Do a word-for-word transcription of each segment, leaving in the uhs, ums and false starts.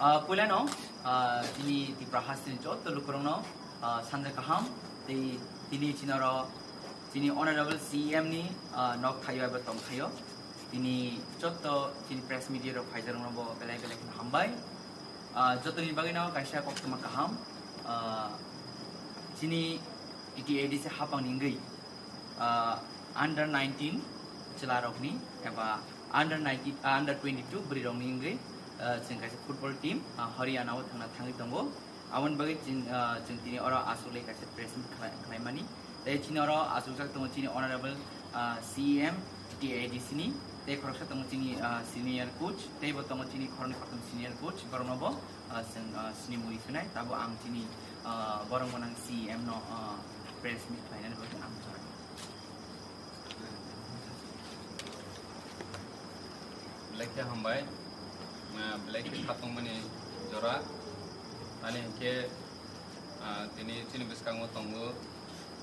Ah, puilano, ah, chini Tipra hasteni joto lukurokno, ah, sanja kaham, tei tini chinoro chini Honorable C E M ni, ah, nok thaio eba tong thaio. Tini joto chini press media rok phaijarokno bo belai belai kheno hambai. Ah, jotoni bagwino kaisa koktwma kaham, ah, chini T T A D C hapangni wngwi, ah, under nineteen chwlarokni eba under nineteen, ah, under twenty-two bwrwirokni wngwi, ah, chwng kaisa football team, ah, Haryana o thangna thangwi tongo. Aboni bagwi chwng, ah, chwng tini oro aswk le kaisa press meet khlai-, khlaimani. Tei chini oro aswkjak tongo chini Honorable, ah, C E M T T A D C ni, tei khoroksa tongo chini, ah, senior coach, tei bo tongo chini khoroknwi khoroktham senior coach, borokno bo, ah, chwng, ah, sini mui khwnai, tabo ang chini, ah, borok gwnang C E M no, ah, press meet khlainani bagwi ang jora. Belai khe hambai, ah, belai khe khatungmani jora. Ani hinkhe, ah, tini chini bwskango tongo,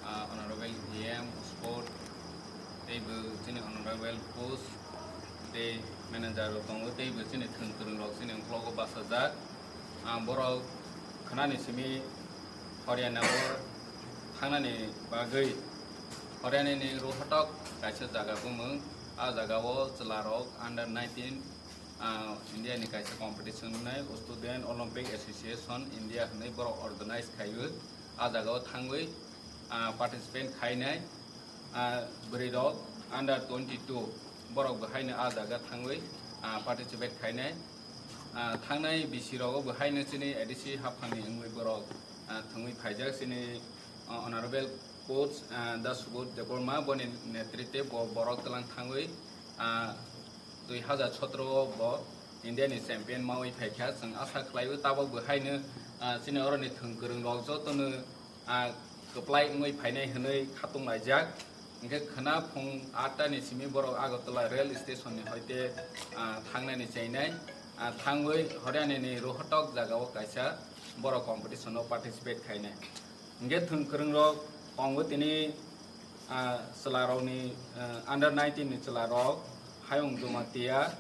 ah, Honorable E M Sport, tei bo chini Honorable Coach, tei manager rok tongo, tei bo chini thwng kwrwng rok chini uklogo bachajak. Ah, borok khwnani simi Haryana o thangnani bagwi Haryana ni Rohtak kaisa jaga bumung. Ah jaga o chwla rok under nineteen, ah, India ni kaisa competition wngnai Student Olympic Association India hwnwi borok organize khaio. Ah jaga o thangwi, ah, participate khainai, ah, bwrwi rok under twenty-two borok bo haino ah jaga thangwi, ah, participate khainai. Ah, thangnai bisi rogo bo haino chini A D C haphangni wngwi borok, ah, thwngwi phaijak chini, ah, Honorable Coach, ah, Da Subodh Debbarma boni netritwe bo borok twlang thangwi, ah, dui hazar sotro o bo India ni champion mawi phaikha. Chwng asa khlaio tabok bo haino, ah, chini oroni thwng kwrwng rok jotono, ah, kwplai wngwi phainai hwnwi khatung laijak. Hinkhe khwna phung atta ni simi borok Agartala rail station ni hoite, ah, thangnani chainai, ah, thangwi Haryana ni Rohtak jaga o kaisa borok competition o participate khainai. Hinkhe thwng kwrwng rok tongo tini, ah, chwla rok ni, ah, under nineteen ni chwla rok, Hayung Jamatia,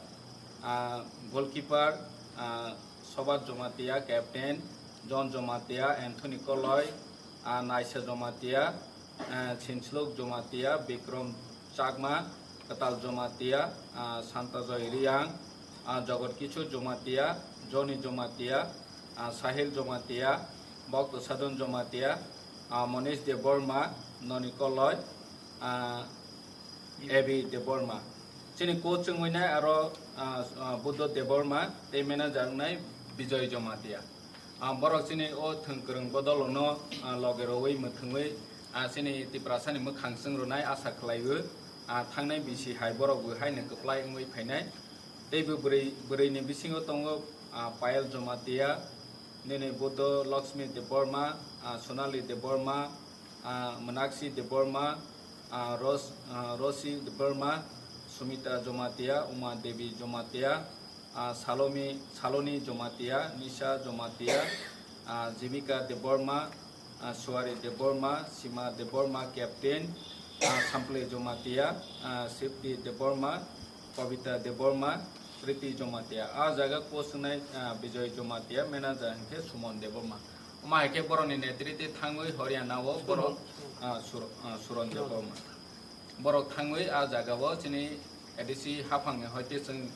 ah, goalkeeper, ah, Sobat Jamatia, captain, John Jamatia, Anthony Koloi, ah, Naisa Jamatia, ah, Chinslok Jamatia, Bikram Chakma, Kwtal Jamatia, ah, Santajoy Riang, ah, Jogot Kishore Jamatia, Johnny Jamatia, ah, Sahil Jamatia, Bhakta Sadhan Jamatia, ah, Monish Debbarma, Noni Koloi, ah, A B Debbarma. Chini coach wngwi nai aro, ah, ah, Buddha Debbarma tei manager wngnai Bijoy Jamatia. Ah, borok chini o thwng kwrwng bodolono, ah, loge rwui mwthwngwi, ah, chini Tiprasani mwkhang chwng rwnai asa khlaiwi, ah, thangnai bisi hai borok bo haino kwplai wngwi phainai. Tei bo bwrwi, bwrwini bisingo tongo, ah, Payal Jamatia, nini Buddha Lakshmi Debbarma, ah, Sonali Debbarma, ah, Meenakshi Debbarma, ah, Ros-, ah, Rosi Debbarma, Sumita Jamatia, Uma Devi Jamatia, ah, Salomi, Saloni Jamatia, Nisha Jamatia, ah, Jibika Debbarma, ah, Suari Debbarma, Sima Debbarma, captain, ah, Sample Jamatia, ah, Safety Debbarma, Kobita Debbarma, Priti Jamatia. Ah jaga coach wngnai, ah, Bijoy Jamatia, manager hinkhe Suman Debbarma. Omo hai khe borokni netritwi thangwi Haryana o borok, ah, Sur-, ah, Suron Debbarma. Borok thangwi ah jaga o chini A D C haphangni hoite chwng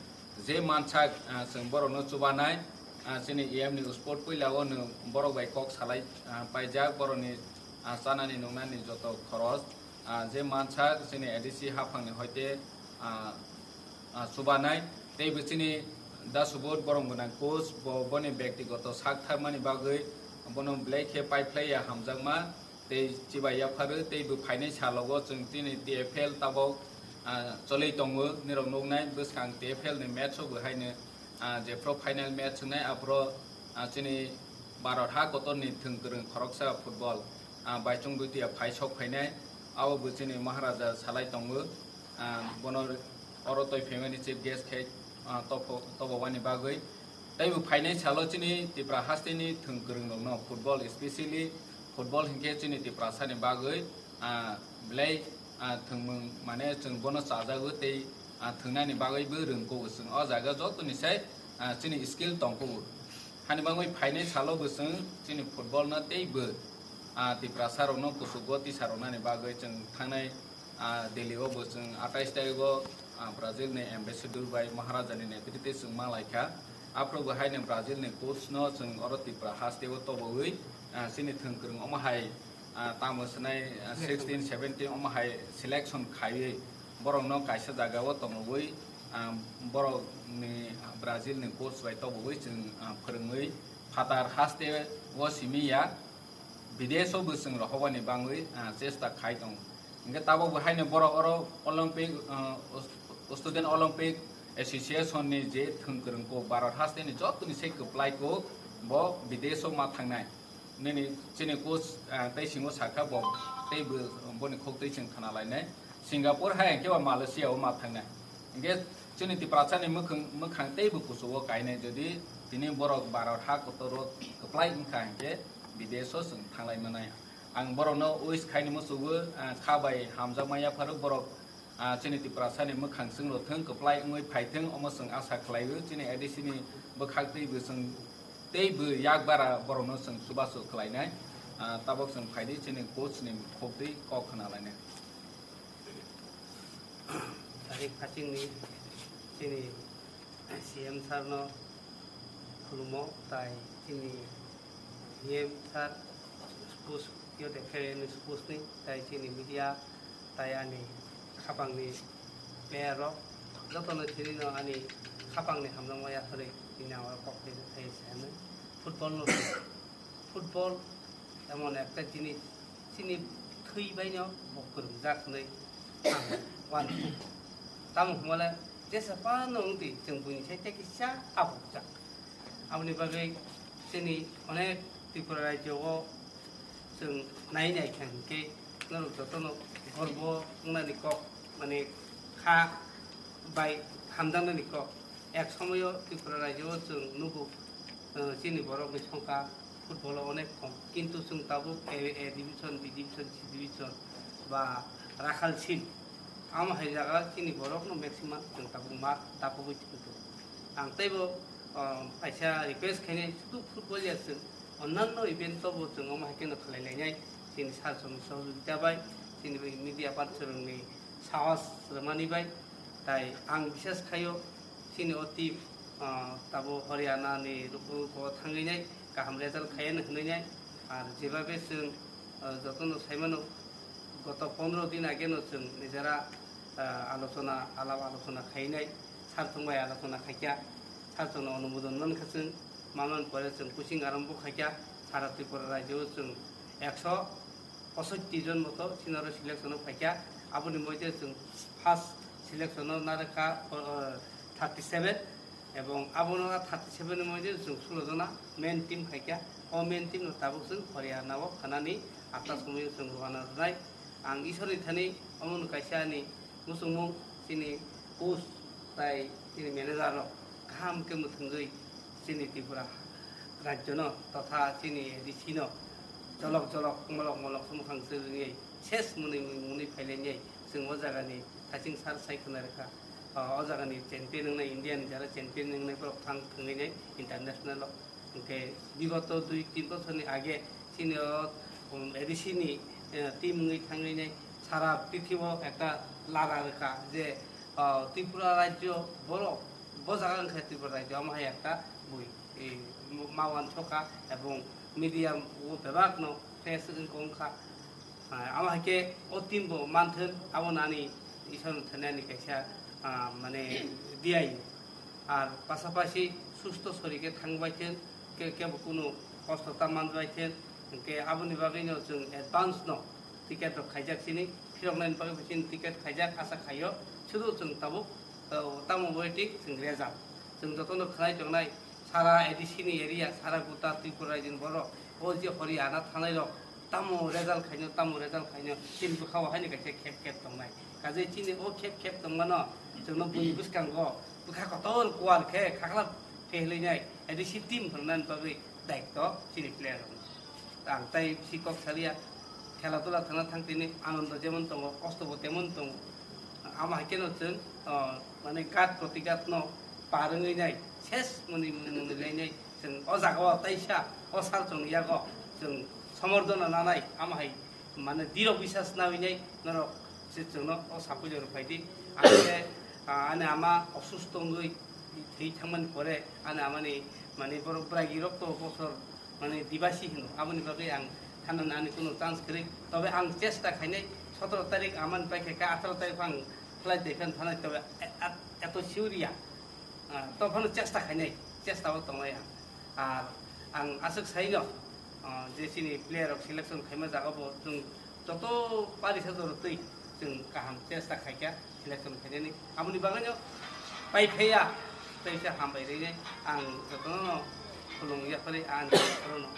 je mansak, ah, chwng borokno chubanai, ah, chini E M ni sport puila o nwng borok bai kok salai, ah, paijak, borokni, ah, chanani nungnani joto khoros, ah, je mansak chini A D C haphangni hoite, ah, ah, chubanai. Tei bo chini Da Subodh borok gwnang coach, bo boni bektigoto sak thakmani bagwi bono belai khe paiphlaiya hamjakma. Tei chibai yapharwi tei bo phainai salogo chwng tini T F L tabok, ah, choli tongo, nirok nuknai bwskang T F L ni match o bo haino, ah, jephru final match wngnai aphuru, ah, chini Bharat ha kotorni thwng kwrwng khoroksa football, ah, Baichung Bhutia phai sok phainai, abo bo chini Maharaja salai tongo, ah, bono oro twi phaimani chief guest khe, ah, topho-, tobowani bagwi. Tei bo phainai salo chini Tipra hasteni thwng kwrwng rokno football, specially football hinkhe chini Tiprasani bagwi, ah, belai, ah, thwngmung mane chwng bono chajago tei, ah, thwngnani bagwi bo rwngkugo chwng. O jaga jotoni sai, ah, chini skill tongkugo. Ani bagwi phainai salo bo chwng chini football no tei bo, ah, Tiprasa rokno kuchugo tisa rwnani bagwi chwng thangnai, ah, Delhi o bo chwng atais tarigo, ah, Brazil ni ambassador bai Maharaja ni netrite chwng ma lai kha. Aphuru bo haino Brazil ni coach no chwng oro Tipra haste o tobowi, ah, chini thwng kwrwng omo hai, ah, tamo swnai, ah, sixteen seventeen omo hai selection khaiwi borok no kaisa jaga o tongwi, ah, borok ni Brazil ni coach bai tobowi chwng, ah, phwrwngwi phatar haste o simi ya. Bidesh o bo chwng rohobani bagwi, ah, chesta khai tongo. Hingke tabok bo haino borok oro Olympic, ah, Student Olympic Association ni je thwng kwrwng kok Bharat haste ni joto ni se kwplai kok bo bidesh o ma thangnai. Nini chini coach, ah, tei singo sakha bo tei bo boni khok twi chwng khna lainai. Singapore hai hingke ba Malaysia o ma thangnai. Hingke chini Tiprasa ni mwkhang, mwkhang tei bo kuchugo kainai jodi tini borok Bharat ha kotor o kwplai wngkha hingke bidesh o chwng thanglai manai. Ang borokno wish khaini muchungo, ah, kha bai hamjakma yapharo borok, ah, chini Tiprasa ni mwkhang chwng rok thwng kwplai wngwi phai thwng omo chwng asa khlai o chini A D C ni bwkhak tei bo chwng tei bo yak bara borokno chwng chubachu khlainai, ah, tabok chwng phaidi chini coach ni khok twi kok khna lainai. Tarik phachingni chini C M sir no khulumo, tai chini C M sir sports yo de khe sports ni, tai chini media, tai ani khapangni player rok jotono tini no ani khapangni hamjakma yathari tini ang oro kok twi thai se hwnwi football no football emon ekta jinis, chini thwi baino bo kwrwngjak hwnwi ang uansukha. Tamo hwnmale jesa phano wngtwi chwng buini side kisa abukjak. Aboni bagwi chini onek Tripura rajyo o chwng nai nai kha hinkhe norok jotono gorbo wngnani kok, mane, kha bai hamjaknani kok. Ek somoyo Tripura rajyo o chwng nugo, eh, chini borokni songkha football o onek kom, kintu chwng tabuk A, A division, B division, C division ba rakhal sil, amo hai jaga chini borokno maximum chwng tabuk ma dapogwi tongthogo. Ang teibo, ah, kaisa request khainai, sudu football ya chwng, onnanno event o bo chwng omo hai kheno khlai lainai, chini sir rokni sohojogita bai, chini bai media partner rokni sahos rwmani bai, tai ang bisas khaio chini o team, ah, tabo Haryana ni ruko ko thangwi nai kaham result khaiya hwnwi nai, ar jebabe chwng, ah, jotono saimano goto pondro din age no chwng nijera, ah, alochona, alap alochona khainai, sir thung bai alochona khaikya, sir thung no onumodon mankha chwng, manman pore chwng coaching arambo khaikya, sara Tripura rajyo chwng ekso posotti jon moto sinaro selection o phaikha, aboni moite chwng first selection o narwkha, o, o, thirty seven, ebong abono thirty seven ni moite chwng sulo jona main team phaikha. O main team no tabuk chwng Haryana o phanani atta somoyo chwng rwna rwnai. Ang Isorni thani omono kaisa ani muchungmung chini coach tai chini manager rok kaham khe mwthangwi chini Tripura rajyo no totha chini A D C no jolok jolok molok molok swmwkhang swrwngwi ses mwnwi mwnwi phailainai chwng o jaga ni thaching sar sai khwna rwkha. O jaga ni champion wngnai, India ni jara champion wngnai borok thang thangwi nai international o. Hwnkhe bigoto dui tin bochorni age chini o, um, A D C ni, eh, team wngwi thangwi nai sara prithibo ekta lada rwkha je, ah, Tripura rajyo borok bo jaga wngkha Tripura rajyo, omo hai ekta bui, eh, ma uansukha ebong media o bebak no face wngkha. Ah, amo hai khe o team bo manthun, abo nani Isor ni thani ani kaisa, ah, mane diyayu. Ar pasapasi susto sori khe thangbai thun, ke, kebo kunu kosto ta manbai thun, hwnkhe aboni bagwi no chwng advance no ticket rok khaijak sini, phiroknani bagwi bo chini ticket khaijak, asa khaio, sudu chwng tabuk, ah, tamo waiting chwng result. Chwng jotono khwnai tongnai, sara A D C ni area, sara gota Tripura rajyoni borok, o je Haryana thanai rok, tamo result khaino, tamo result khaino, chini bwkha o haino kaisa khep khep tongnai. Kaje chini o khep khep tongmano, chwngno buini bwskango bwkha kotor kuar khe khakla phehlainai, A D C team phwrwngnani bagwi daityo chini player rokno. Ang tai bisi kok salia, khela dula thangna thang tini anondo jemon tongo, kosto bo temon tongo. Amo hai kheno chwng, o, mane ghat protighat no par wngwi nai, ses mwnwi mwnwi mwnwi lainai, Chwng o jaga o taisa o sar chwng yago chwng somordona nanai, amo hai mane diro bisas nawi nai norok se chwngno o sapuiloi rok phaidi. Ani, ah, ani ama osusto wngwi thwi thangmani pore ani amani mane borok bwragi rok to bosor mane dibasi hino, aboni bagwi ang thanani ani kuno chance kwrwi. Tobe ang chesta khainai, sotoro tarik amani paikha kha, atharo tarik ang flight dai khan thanai, tobe e-, at-, eto sure ya. Ah, to phano chesta khainai, chesta o tongnai ang. Ar ang aswk saino, ah, je chini player rok selection khaima jaga bo chwng joto parisa jora twi chwng kaham chesta khaikha selection khainani. Aboni bagwino pai phaiya, tei se hambai rwinai ang jotono khulum yapharwi ang jotono.